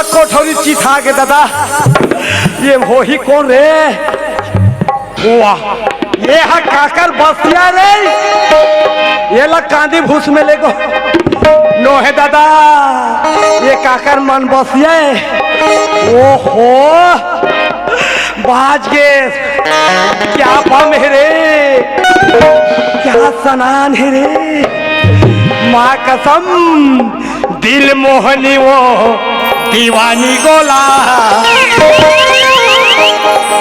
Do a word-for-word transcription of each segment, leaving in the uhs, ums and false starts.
कोठरी चिथा के दादा, ये होही कोन रे? वाह, ये हा काकर बसिया रे? ये ला कांदी भूस में लेगो। नोहे दादा, ये काकर मन बसिया हे? ओहो, बाज गे। क्या बम हे रे, क्या सनान हे रे, माँ कसम। दिल मोहनी वो दीवानी गोला,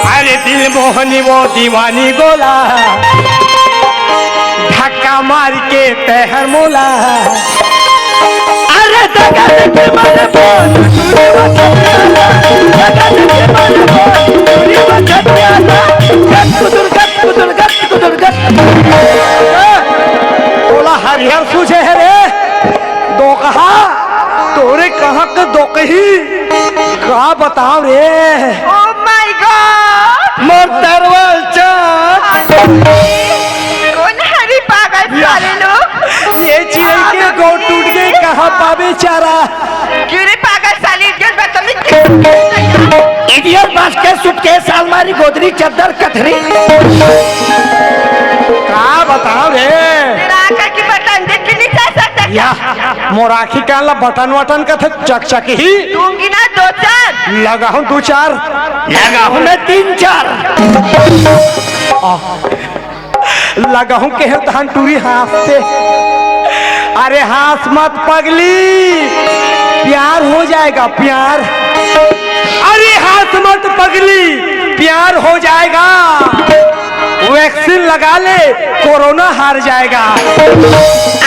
अरे दिल मोहनी वो दीवानी गोला, धक्का मार के पैहर मोला। अरे धक्का दे के मारे बोल, दूरी बचा के आना। धक्का दे के मारे बोल, दूरी बचा के आना। गत कुदुर, गत कुदुर, गत कुदुर, गत। तोला हरिहर सूझे हे रे, दोकहा, तोरे कहाँ के दोकही, का बताओ रे। Oh my God! मोर तरवल चाँद। कोन हरी पागल सारे लोग? ये चिड़ै के गोड़ टूट गे, कहाँ पाबे चारा? क्यों रे पागल साले, इडियट बदतमीज। इडियट बस के सूटकेस, अलमारी, गोदरी, चद्दर, कथरी। का बताओ रे? तेरा आँखा की बटन देख के नहीं जा सकता क्या? या, मोर आँखी कान ला बटन वटन कथे, चकचकी ही। दूंगी ना दो चार। लगाहूँ दो चार। लगाहूँ मैं तीन चार। आ, लगाहूँ केहे तहान टूरी हाँसथे। अरे हाँस मत पगली, प्यार हो जाएगा प्यार। अरे हाँस मत पगली, प्यार हो जाएगा। वैक्सीन लगा ले, कोरोना हार जाएगा।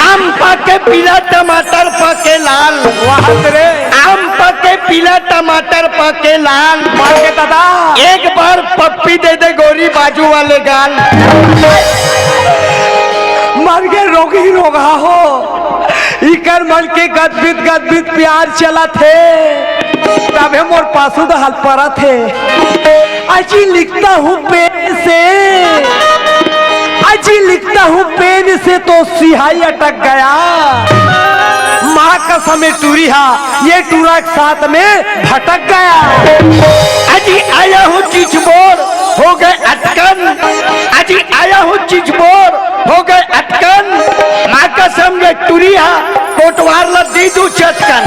आम पाके पीला, टमाटर पाके लाल। वाह रे। आम पाके पीला, टमाटर पाके लाल। मार के दादा। एक बार पप्पी दे दे गोरी बाजू वाले गाल। मर गे रोगी रोगहा हो, इकर मन के गदबिद गदबिद प्यार चलत हे, तभे मोर पासू दहल परत हे। अजी लिखता हूँ पेन से, अजी लिखता हूँ पेन से तो सिहाई अटक गया। माँ कसम ए टूरी हा, ये टूरा के साथ में भटक गया। अजी आया हूँ चिचबोर, हो गए अटकन। अजी आया हूँ चिचबोर, हो गए अटकन। माँ कसम ये टूरी हा, कोटवार ला दी दू चटकन।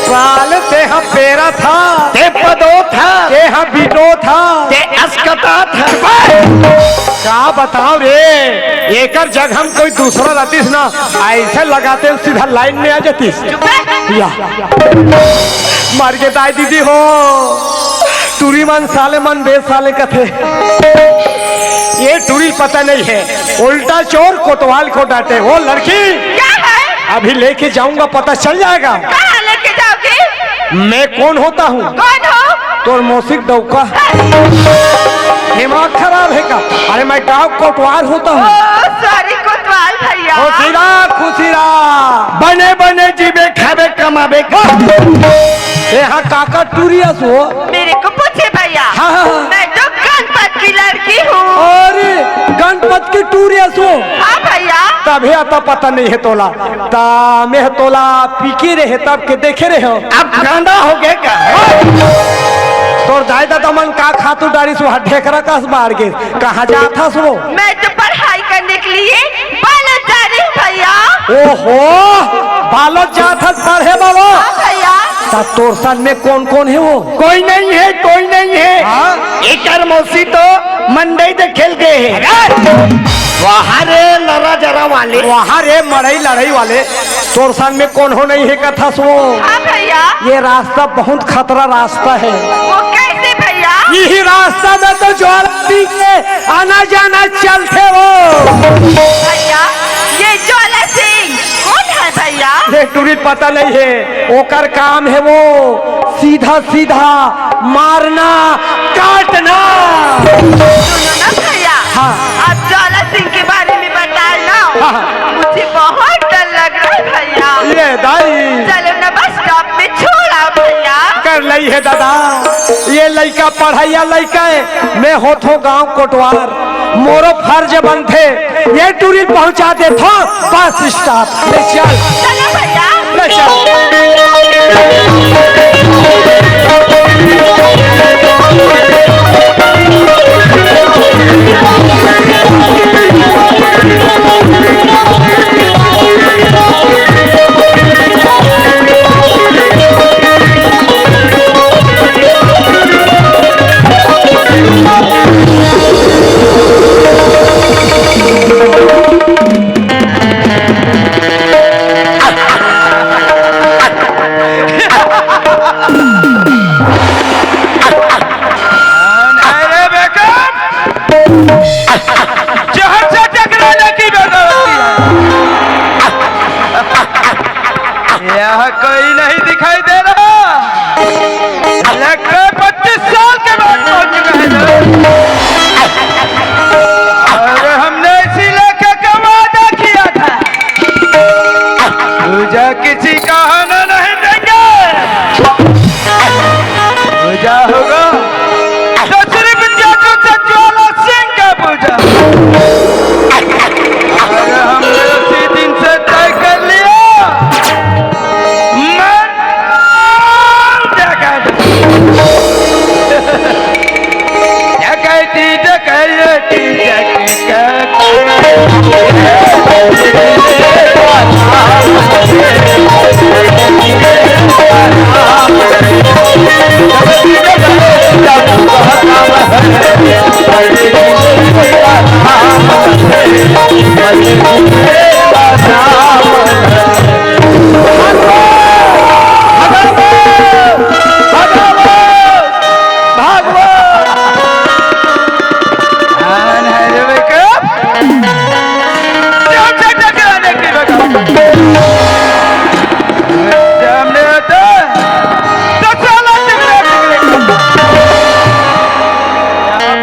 साल ते हा पेरा था, ते पदो था, ते हा बीटो था, ते असकता था। का बताओ रे, एकर जगह में कोई दूसरा रहतीस ना, ऐसे लगाते सीधा लाइन में आ जातीस। या। मर गे दाई दीदी हो, टूरी मन साले मन बे साले कथे। ये टूरी पता नहीं है, उल्टा चोर कोतवाल को डांटे। वो लड़की क्या है? अभी लेके जाऊंगा, पता चल जाएगा। कहाँ लेके जाओगे? मैं कौन होता हूँ? कौन हो? तोर मौसी के डौका। दिमाग खराब है का? अरे मैं गाँव कोटवार होता हूँ। ओ, सॉरी कोतवाल भैया। खुशी रहा, खुशी रहा। बने बने जीबे, खाबे, कमाबे। ए हाँ, काकर टूरी अस हो? मेरे को पूछे भैया। हाँ, हाँ, हाँ। मैं तो गणपत की लड़की हूँ। अरे, गणपत की टूरी अस हो? हाँ भैया। तभे आता पता नहीं है तोला। ता मैं तोला पीके रहे तब के देखे रहे हो। अब गांडा हो गए का? तोर दाई ददा मन का खातू डारिस, वहाँ ढेकरा कस बाढ़ गे। कहाँ जात हस वो? मैं तो पढ़ाई करने के लिए बालोद जा रही हूँ भैया। ओहो, बालोद जात हस पढ़े बाबा? हाँ भैया। ता तोर संग में कौन कौन है वो? कोई नहीं है, कोई नहीं है। हाँ? एकर मौसी तो मंडई दे खेल गए है। अरे! वहाँ रे लरा जरा वाले। वहाँ रे मड़ई लड़ई वाले। तोर संग में कोनो नहीं हे कथस वो। हाँ भैया। ये रास्ता बहुत खतरा रास्ता है। वो कैसे भैया? यही रास्ता में तो ज्वाला सिंह के आना जाना चलथे वो। भैया, ये ज्वाला सिंह कौन है भैया? ये टूरी पता नहीं है, ओकर काम है वो सीधा सीधा मारना, काटना। सुनो ना भैया, हाँ। आप ज्वाला सिंह के बारे में बताए ना, हाँ, हाँ। मुझे बहुत डर लग रहा है भैया। ये दाई। चलो ना बस स्टॉप में छोड़ आओ भैया। कर लई है दादा, ये लइका पढ़ैया लइका है, मैं होथो गांव कोटवार, मोरो फर्ज बनथे, ये टूरी पहुंचा देथो बस स्टॉप। ले चल। चलो भैया। ले चल। अरे बेगम, जहर से टकराने की बेगम होती है। यहाँ कोई नहीं दिखाई दे रहा। लगता है पच्चीस साल के बाद पहुंच चुका है। और हमने इसी इलाके का वादा किया था, पूजा किसी का होने नहीं देंगे। पूजा होगा तो सिर्फ जादू से ज्वाला सिंह का पूजा। और हमने उसी दिन से तय कर लिया, मैं डकैत, डकैती, डकैती, डकैती।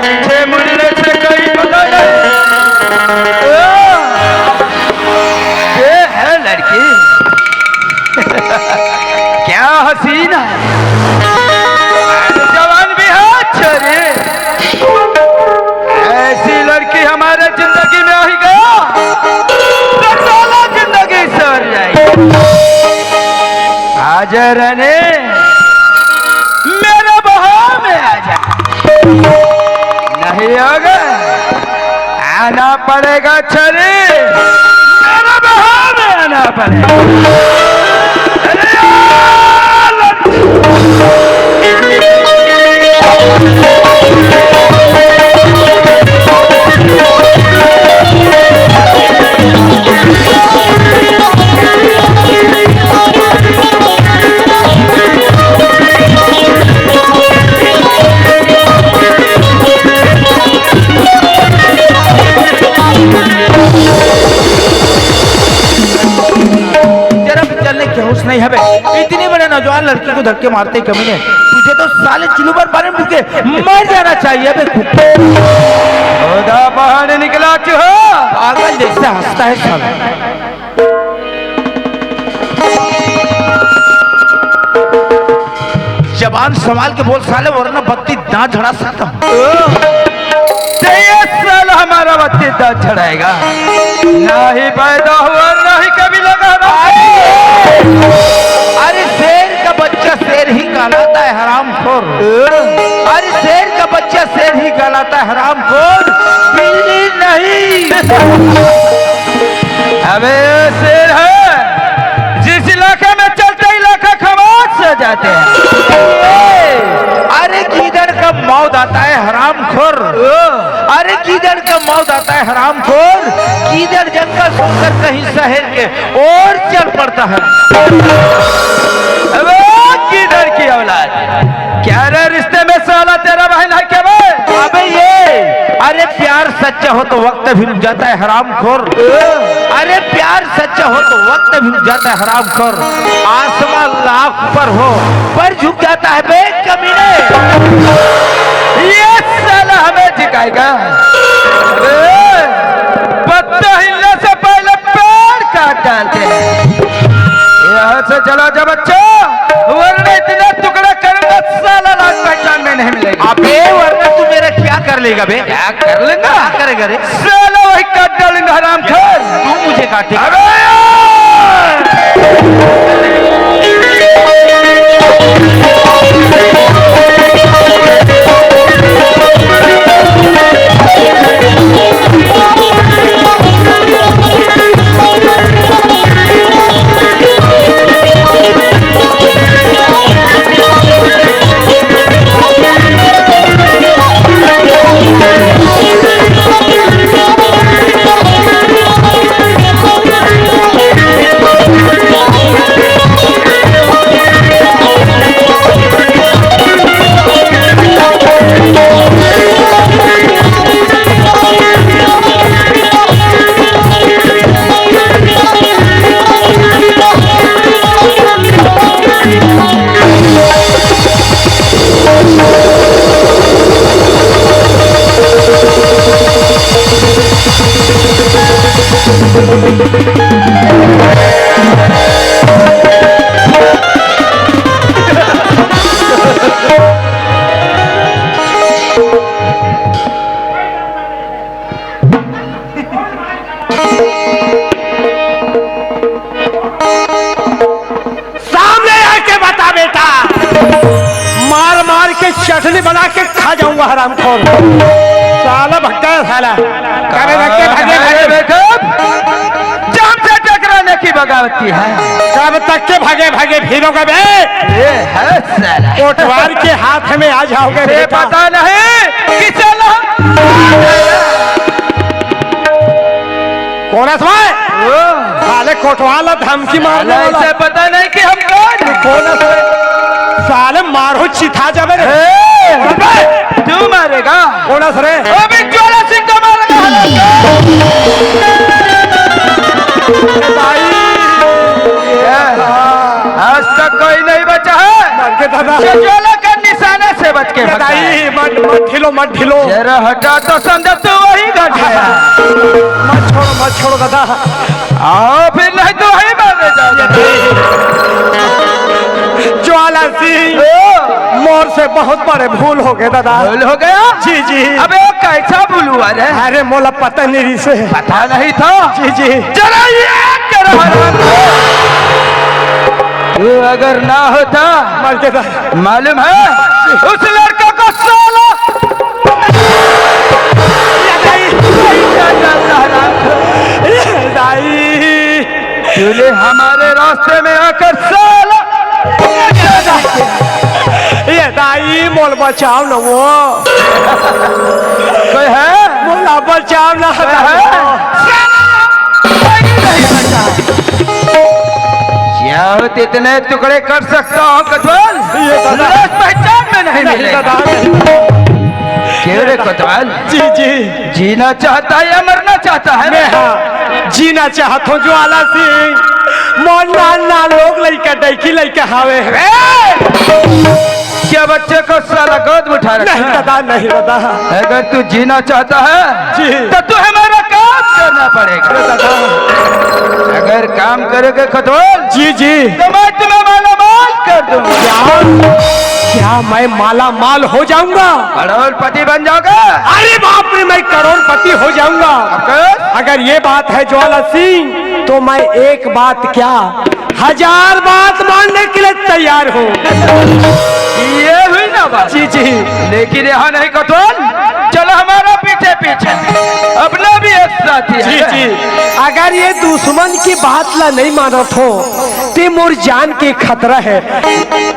पीछे मुड़ने से कोई पता नहीं। ओ, ये है लड़की। क्या हसीन है। जवान भी है, छोरी। ऐसी लड़की हमारे जिंदगी में आई गया, तो साला जिंदगी सवर जाएगी। आजा रानी, मेरे बहाव में आजा। नहीं होगा, आना पड़ेगा छोरी, मेरे बहाव में आना पड़ेगा। अरे यार, जरा भी चलने के होश नहीं हवे। इतनी बड़े नौजवान लड़की को धक्के मारते ही कमीने, तुझे तो साले चुलू पर मारे मुके मर जाना चाहिए बे कुत्ते। खुदा बाहर निकला चूहा। पागल जैसे हंसता है साला। जबान संभाल के बोल साले, वरना बत्ती दांत झड़ा सकता हूँ। तेईस साल हमारा बत्ती दांत झड़ाएगा, ना ही पैदा हुआ, ना ही कभी लगा रहा। अरे शेर का बच्चा शेर ही कहलाता है, हरामखोर। अरे शेर का बच्चा शेर ही कहलाता है, हरामखोर, बिल्ली नहीं। अबे शेर है, जिस इलाके में चलते इलाका खवास हो जाते हैं। अरे गीदड़ का मौत आता है, हरामखोर। अरे गीदड़ का मौत आता है, हरामखोर। गीदड़ जंगल छोड़कर कहीं शहर के ओर चल पड़ता है। अबे गीदड़ की औलाद, क्या रे रिश्ते में साला तेरा बहन है क्या बे? अबे ये, अरे प्यार सच्चा हो तो वक्त भी रुक जाता है, हरामखोर। अरे प्यार सच्चा हो तो वक्त भी रुक जाता है, हरामखोर। आसमां लाख पर हो, पर झुक जाता है बे कमीने। ये साला हमें झुकाएगा? अरे, पत्ता हिलने से पहले पेड़ काट डालते हैं। यहाँ से चला जा बच्चा, वरना इतना टुकड़ा करूंगा, साला लाज पहचान में नहीं मिलेगी। अबे वरना तू मेरा क्या कर लेगा बे? क्या कर लेगा? क्या करेगा रे? साला वही काट डालूंगा, हरामखोर। तू मुझे काटेगा? अबे यार! सामने आके बता बेटा, मार मार के चटनी बना के खा जाऊंगा हरामखोर। साला भक्का है साला। कब तक के भागे भागे, जब से टकराने की बगावती है। कब तक के भागे भागे फिरोगे बे? ये है साला। कोटवार के हाथ में आ जाओगे बेटा। पता नहीं किसे ला कौन है साले? साले कोटवार ला धमकी मारने वाला। इसे पता नहीं कि हम कौन हैं। कौन है साले? साले मारो चिता जाबे रे। ए, तू मारेगा? कौन है साले? अभी ज्वाला सिंह को मारेगा। भाई। आज तक कोई नहीं बचा है। मर के दादा। जो ज्वाला का निशाना से बच के ये भागता है। दाई, मत, मत ढिलो, मत ढिलो। जरा हटा तो समझ तू वही घट गया। मत छोड़ो, मत छोड़ो दादा। आओ फिर नहीं तो वही मारे जाओगे। ज्वाला सिंह, ओ। मोर से बहुत बड़े भूल हो गए दादा। भूल हो गया? जी, जी। अबे वो कैसा भूल हुआ रे? अरे मोला पता नहीं से। पता नहीं था? जी, जी। जरा ये करो हराम। तू अगर ना होता, मर के दा- मालूम है उस लड़के को साला। ये दाई, ये दाई। तूने हमारे रास्ते में आकर साला। ये दाई, मोला बचाओ ना वो। कोई है? मोला बचाओ ना। कोई है? क्या हो, इतने टुकड़े कर सकता हूँ कोतवाल? ये दादा। लाश पहचान में नहीं नहीं मिलेगा। दादा, नहीं। क्यों रे कोतवाल? जी, जी। जीना चाहता है या मरना चाहता है? मैं हाँ, जीना चाहत हूँ ज्वाला सिंह। मोर नान नान लोग लइका डइकी लइका हावे। ए! क्या बच्चे को साला गोद में उठा रखा नहीं है? दादा, नहीं दादा। अगर तू जीना चाहता है जी। तो तुम्हें मेरा काम करना पड़ेगा। अरे दादा। अगर काम करोगे कोतवाल, जी, जी। तो मैं तुम्हें माला माल कर दूंगा। क्या? क्या मैं माला माल हो जाऊंगा? करोड़पति बन जाओगे। अरे बाप रे, मैं करोड़पति हो जाऊंगा। अगर? अगर ये बात है ज्वाला सिंह, तो मैं एक बात क्या, हजार बात मानने के लिए तैयार हूँ। ये हुई ना बात। जी, जी। लेकिन यहाँ नहीं कोतवाल, चलो हमारा पीछे पीछे, अपना भी एक साथी है। जी, जी। अगर ये दुश्मन की बात ला नहीं मानत हो, ते मोर जान के खतरा है।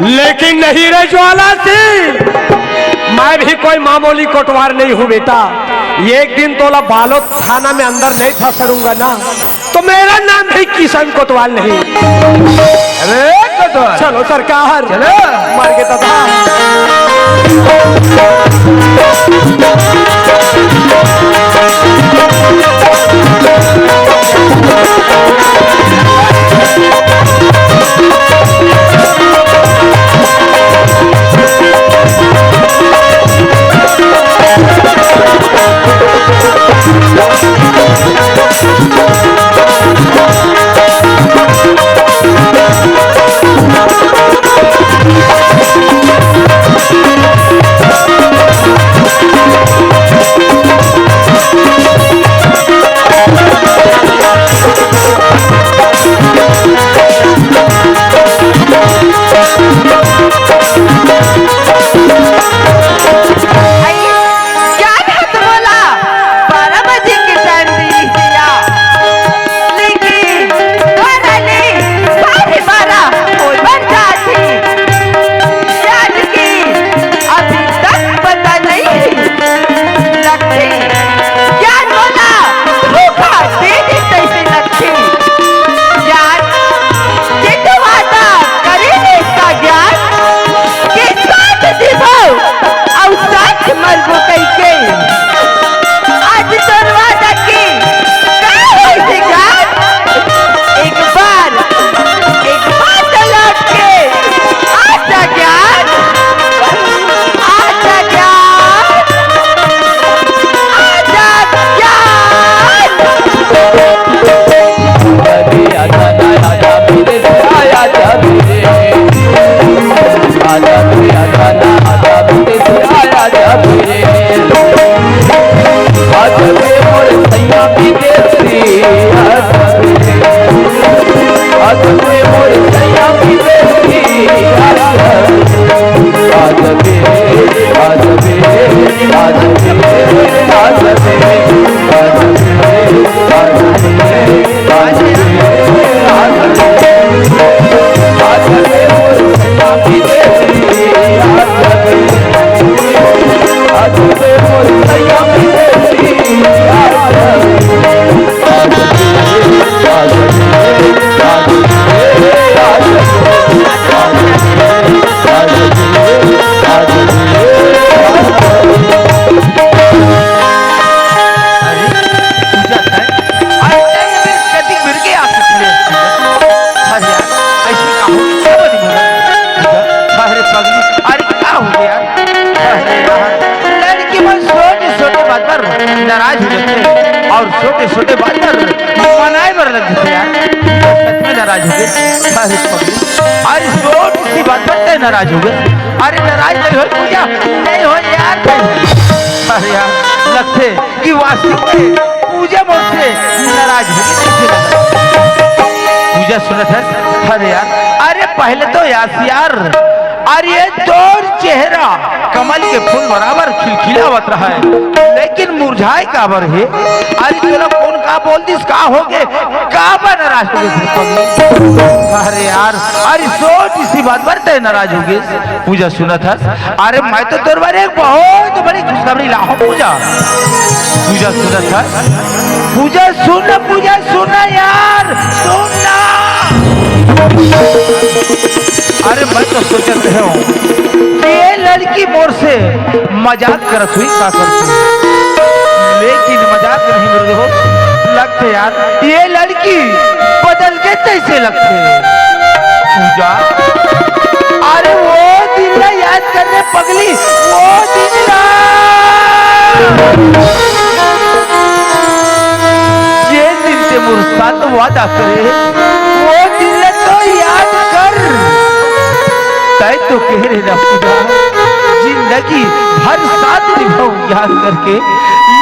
लेकिन नहीं रे ज्वाला सिंह, मैं भी कोई मामूली कोटवार नहीं हूँ बेटा। एक दिन तोला बालोद थाना में अंदर नहीं धसड़ूंगा ना, तो मेरा नाम भी किशन कोतवाल नहीं। अरे कोतवाल। चलो सरकार। चलो। मर के दादा। अरे, पूजा है। आज टाइम पे कति मिल के आ सकते हैं। अरे यार, ऐसी का हो गया? क्या बनी है? पूजा, अरे पगली, अरे क्या हो गया यार? अरे यार, लड़की मन छोटे छोटे बात पर नाराज हो जाते हैं और छोटे छोटे बात पर मनाए बर लग जाते हैं यार। सच में नाराज हो गए। अरे पगली, अरे छोटी सी बात पर तय नाराज हो गए। अरे नाराज नहीं हो पूजा, नहीं हो यार, नहीं हो। अरे यार, लगथे कि वास्तव में पूजा मोर से नाराज हो गई, कैसे नाराज? पूजा सुनत है, अरे यार, अरे पहले तो यार, यार, अरे ये तोर चेहरा कमल के फूल बराबर खिलखिलावत रहा है, लेकिन मुरझाए काबर है? अरे चलो, कौन का बोल दिस, का हो गए, काबर नाराज हो गए? अरे यार, अरे छोटी सी बात पर तय नाराज हो गए। पूजा सुनत हस? अरे मैं तो तोर बर एक बहुत बड़ी खुशखबरी लाहूं पूजा। पूजा सुनत हस? पूजा सुन, पूजा सुन यार, सुन ना। अरे मैं तो सोचत रहे हूँ कि ये लड़की मोर से मजाक करत हुई का करत हुई, लेकिन मजाक नहीं मेरे दोस्त, लगथे यार ये लड़की बदल के तैसे लगथे। पूजा, अरे वो दिन ला याद कर रे पगली, वो दिन ला, जे दिन ते मोर साथ वादा करे, वो दिन ला तो याद कर। तय तो कह रहे ना पूजा, जिंदगी भर साथ निभाऊं याद करके,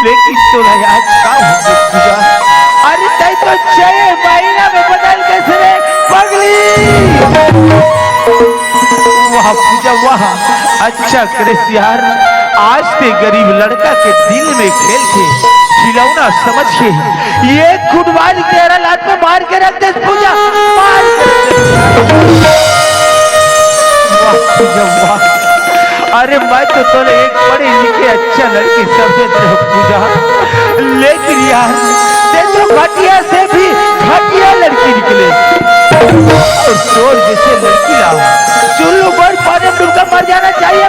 लेकिन तोला याद का हो गया पूजा? अरे तय तो छह महीना में बदल गए रे पगली। वाह पूजा वाह, अच्छा करे यार, आज ते गरीब लड़का के दिल में खेल के खिलौना समझ के ये फुटबॉल तेरा लात में मार के रख दे पूजा, मार के रख दे। वाह पूजा वाह, अरे मैं तो तोले एक पढ़े लिखे अच्छा लड़की समझे थे पूजा, लेकिन यार ते तो घटिया से भी घटिया लड़की निकले। और चोर जैसे लड़की लाओ, चुल्लू बड़ पानी में डूब के मर जाना चाहिए।